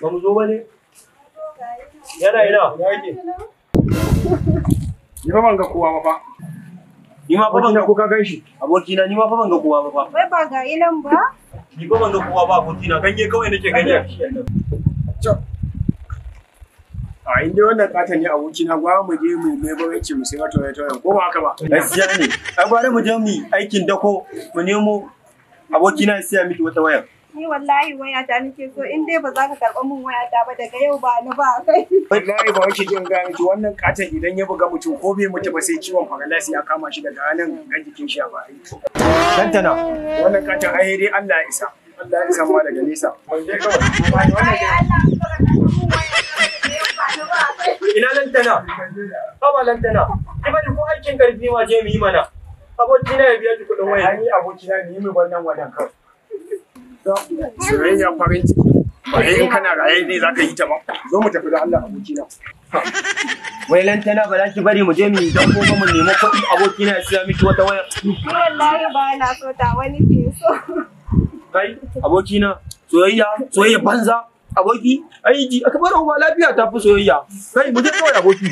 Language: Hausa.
Ba mu zo ba ne? Yana ina? Ni fa ban ga kowa ba fa. Ni ma fa ban ga ko ka gan shi. Abokina ni ma fa ban ga kowa ba fa. Wai ba ga ilan ba? Ni fa ban ga kowa ba abokina, ganye kawai nake gani a bishiyar nan. A inda wannan katon ne abokina, gwara mu je mu leburanci mu sai wata wata ko ba haka ba. Gaskiya ne. Ai gwara mu je mu yi aikin dako mu nemo abokina ya siya miki wata waya. Ni wallahi wayata nake so, in dai ba za ka karɓa min wayata ba daga yau ba ni ba kai. Wallahi ba wake jin ga miki wannan katon idan ya buga mutum ko bai mutu ba sai ciwon paralysis ya kama shi daga ranar gangan jikin shi a bari. Lantana. Wannan katon ai dai Allah ya isa. Allah ya isa ma daga nesa. Wanda kawai. Ai Allah ka karɓa min wayata daga yau ba ni ba kai. Ina lantana? Haba lantana. Ki bari ko aikin karfi ma je mu yi mana. Abokina ya biya ki kuɗin waya. Ai abokina ne mu wannan wadan kawai. Soyayya farin ciki. Ba in kana raye ne za ka yi ta ba. Zo mu tafi da Allah abokina. Wai lantana ba za ki bari mu je mu yi dako ba mu nemi kuɗi abokina ya siya miki wata waya. Ni wallahi ba na so ta wani ke so. Kai abokina soyayya soyayya banza aboki ai ji aka bar uba lafiya ta fi soyayya. Kai mu je kawai aboki.